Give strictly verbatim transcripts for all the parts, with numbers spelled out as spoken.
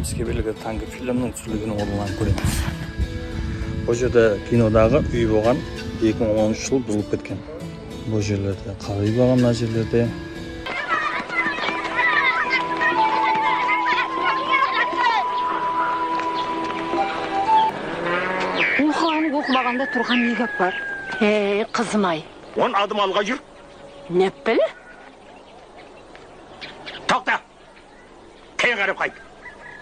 Bizge belgili, Tanki filmniń túsirilgen orınların kóremiz. Bul jerde kinodaǵı úy bolǵan, eki mıń on úsh jıl buzılıp ketken. Bul jerlerde qara úy bolǵan, mına jerlerde. Oqıǵanıń oqımaǵanda turǵan ne gáp bar? Ey, qızım-ay. On adım alǵa júr. Ne bile? Toqta! Keyin qarap qayt.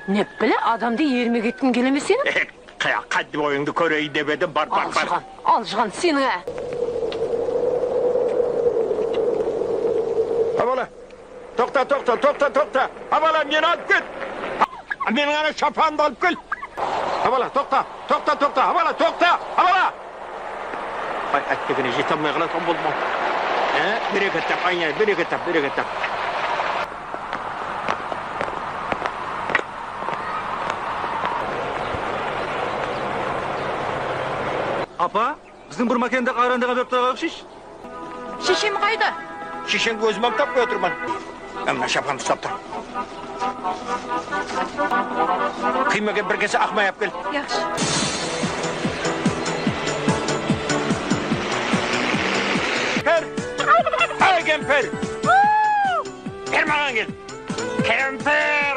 Ne bile, adamdı ermek etkiń kele me seniń? Eh, qaya, qáddi boyıńdı kóreyin dep edim, bar, bar, bar. Aljıǵan, aljıǵan seniń, á. A, bala, toqta, toqta, toqta, toqta. A, bala, meni alıp ket. A, meniń ana shapanımdı alıp kel. A, bala, toqta, toqta, toqta. A, bala, toqta. A, bala. Ay, áttegene jete almay qalatuǵın boldım-aw. E, bereket tap, aynay, bereket tap, bereket tap. Apa, biziń bir mákende arandaǵa berip turǵayıq shısh. Sheshem qayda? Shesheńdi ózim alıp tappay otırman. Mına shapandı uslap tur. Qıyma eken, bir kese aq may alıp kel. Yaqshı. Kempir! Ey, kempir! Ber maǵan kel. Kempir!